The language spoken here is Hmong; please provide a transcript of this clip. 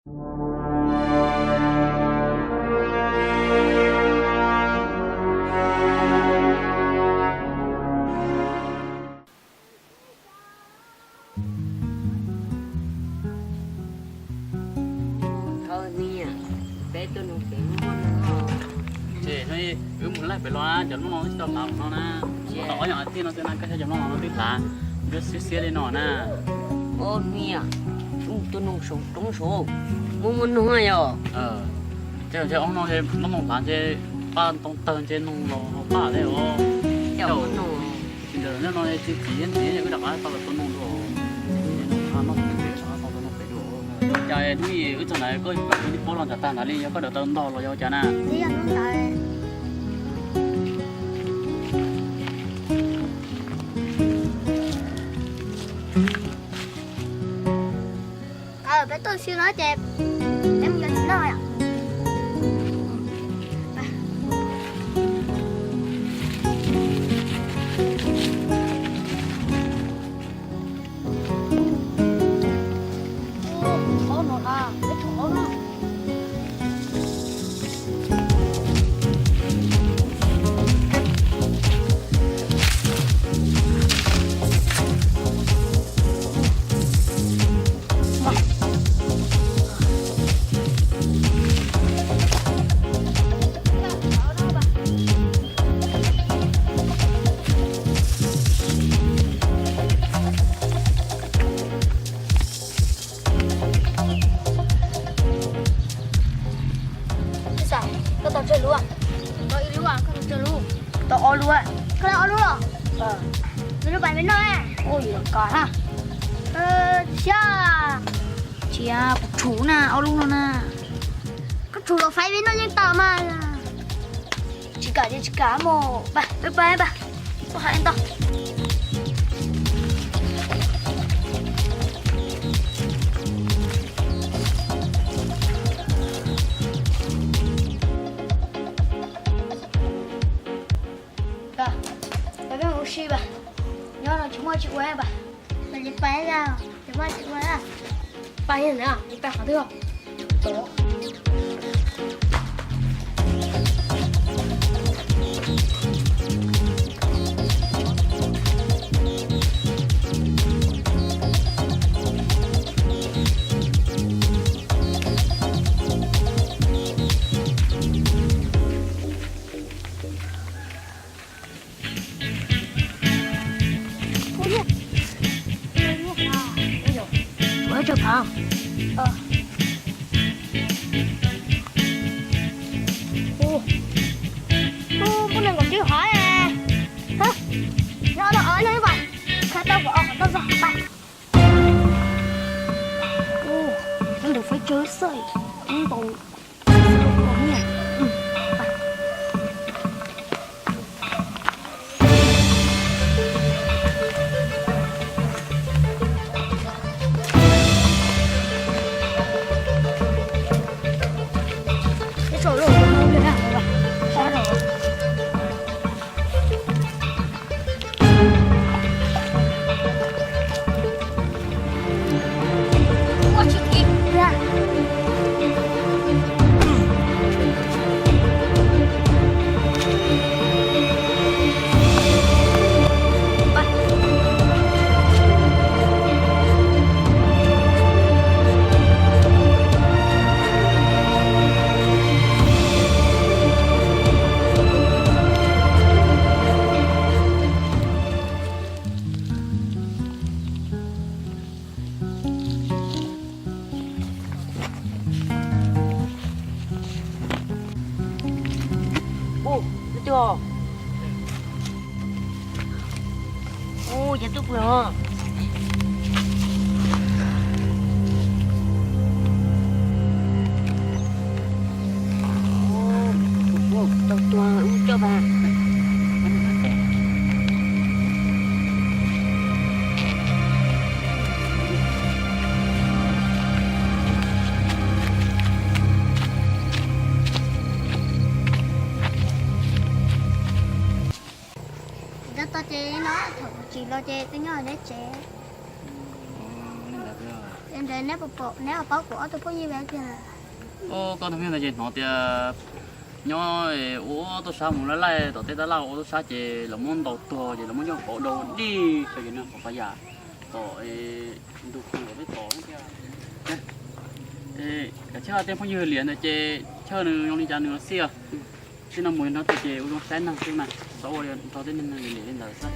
Thawj niam, peb tuaj nug kev muaj muaj noog. Ces no wb mus laij pem los na, cov nplooj no twb tsis tau hlav no na. Tau ob yam tiag no xwb na, koj saib cov nplooj no twb hlav, nruab xiab xiab li no na. Ob niam, wb tuaj nug saum roob saud, muaj muaj noog yom. Ces ob no nplooj hlav ntshe paj ntoo tawg ntshe noog los paj thiab os. Tsis ntawm no txiv txiv ntxiv wb rov qab tau los tua noog dua. Cas hnub wb txog ntawd koj pom wb tib pob los ntshav tag ntawd li, yog koj daws tau ntog los yog cas na? Peb tuaj xwb no ces peb mus yos txiv noj yom. Ob no na, peb thum ob no. Koj tau tsawg lub? Tau ib lub, koj tau tsawg lub? Tau ob lub. Koj tau ob lub los? Lub pais peb noj. Ua yuav kos na. Siab. Tsis, kuv tshum na, ob lub no na. Koj tshum los faib peb noj yeej tau mas. Tsis kam ces tsis kam mus, pab pab pab, tuaj hais ntau. Pab, pab ua si pab, nyob no tsis muaj tsis ua pab. Pab, tsis muaj tsis ua, pab, pab qhov twg? Ua, tsawg phav. Ua, muaj nees nkaum tsib phav. Nyob no, nyob ib vas, khav tau kom ob qhov toj zog pab. Ua, ntawd faib tsawg xwb, ntau. Ua, tus twg os? Ua, yog tus pw os. Ua, tau tua ub coj pab. Kuv coj tau ces no thaum kuv tsis los ces twb nyob deb tsev. Ntawd neb puas pom, neb puas paub kuv ob tug phooj ywg tiag? Koj tus phooj ywg ntawd ces hnov tias nyob ua tub sab mus laij laij tom tej tab laj, ua tub sab ces lawv muab ntaus tuag ces lawv muab coj pauv dau dib xyov ces nws pom pas yam tom ntug khoom peb tom thiab. Kav tsij tej phooj ywg liam ntawd ces Chawj nws zoo li cas nws los xij os. Txij no mus nrog tag ces ua zoo saib neeg xwb mas, txhob ua nrog tej neeg liam li ntawd xwb.